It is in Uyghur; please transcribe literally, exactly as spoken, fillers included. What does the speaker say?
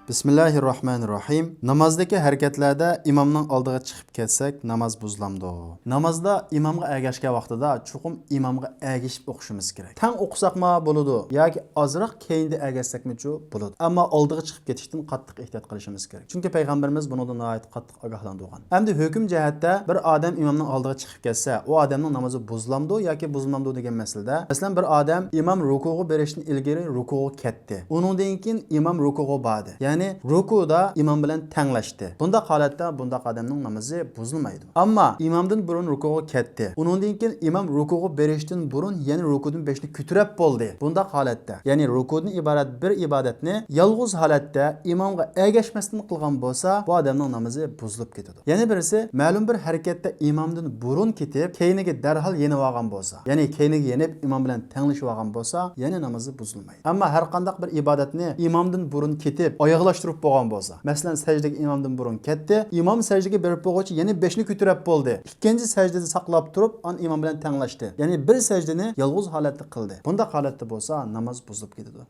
بىسمىللاھىررەھمانىررەھىم. نامازدىكى ھەرىكەتلەردە ئىمامنىڭ ئالدىغا چىقىپ كەتسەك، ناماز بۇزۇلامدۇ؟ نامازدا ئىمامغا ئەگەشكەن ۋاقتىدا چوقۇم ئىمامغا ئەگىشىپ ئوقۇشىمىز كېرەك. تەڭ ئوقۇساقما بولىدۇ ياكى ئازراق كەينىدە ئەگەشسەكمىچۇ بولىدۇ. ئەمما ئالدىغا چىقىپ كېتىشتىن قاتتىق ئېھتىيات قىلىشىمىز كېرەك. چۈنكى پەيغەمبىرىمىز بۇنىڭدىن ناھايىتى قاتتىق ئاگاھلاندۇرغان. ئەمدى ھۆكۈم جەھەتتە بىر ئادەم ئىمامنىڭ ئالدىغا چىقىپ كەتسە، ئۇ ئادەمنىڭ نامىزى بۇزۇلامدۇ ياكى بۇزۇلمامدۇ دېگەن مەسىلىدە، مەسىلەن، بىر ئادەم ئىمام رۇكۇغا بېرىشتىن ئىلگىرى رۇكۇغا كەتتى. ئۇنىڭدىن كېيىن ئىمام رۇكۇغا باردى. يەنى رۇكۇدا ئىمام بىلەن تەڭلەشتى. بۇنداق ھالەتتە بۇنداق ئادەمنىڭ نامىزى بۇزۇلمايدۇ. ئەمما ئىمامدىن بۇرۇن رۇكۇغا كەتتى. ئۇنىڭدىن كېيىن ئىمام رۇكۇغا بېرىشتىن بۇرۇن يەنە رۇكۇدىن بېشىنى كۆتۈرۈپ بولدى. بۇنداق ھالەتتە، يەنى رۇكۇدىن ئىبارەت بىر ئىبادەتنى يالغۇز ھالەتتە ئىمامغا ئەگەشمەستىن قىلغان بولسا، بۇ ئادەمنىڭ نامىزى بۇزۇلۇپ كېتىدۇ. يەنە بىرسى، مەلۇم بىر ھەرىكەتتە ئىمامدىن بۇرۇن كېتىپ، كەينىگە دەرھال يېنىۋالغان بولسا، يەنى كەينىگە يېنىپ ئىمام بىلەن تەڭلىشىۋالغان بولسا، يەنە نامىزى بۇزۇلمايدۇ. ئەمما ھەر قانداق بىر ئىبادەتنى ئىمامدىن بۇرۇن كېتىپ، ئاياغلاشتۇرۇپ بولغان بولسا، مەسىلەن، سەجدىگە ئىمامدىن بۇرۇن كەتتى، ئىمام سەجدىگە بېرىپ بولغۇچە يەنە بېشىنى كۆتۈرۈپ بولدى. ئىككىنچى سەجدىدە ساقلاپ تۇرۇپ، ئان ئىمام بىلەن تەڭلەشتى. يەنى بىر سەجدىنى يالغۇز ھالەتتە قىلدى. بۇنداق ھالەتتە بولسا، ناماز بۇزۇلۇپ كېتىدۇ.